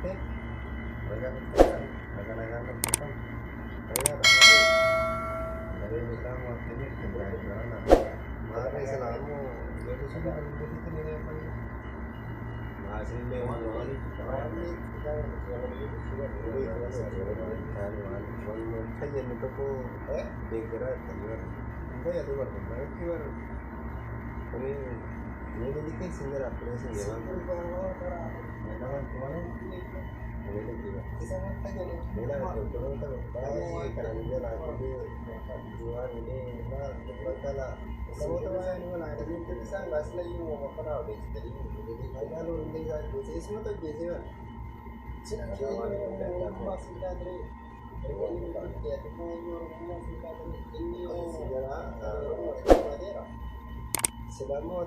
Dhuftee nagaa dhuftan, nagaa nagaan dhuftan, fayyaadha. Gareen Islaamaa akkamii jirtu? Maarree Islaamoo ijoollee sun kan ni reeffanne. Maasillee waan fayyadne tokko deeggaraa jirtanii warri hin fayyadu barra maalitti barra kuni miilli keessa hin jira pireesin jedhan Silamo.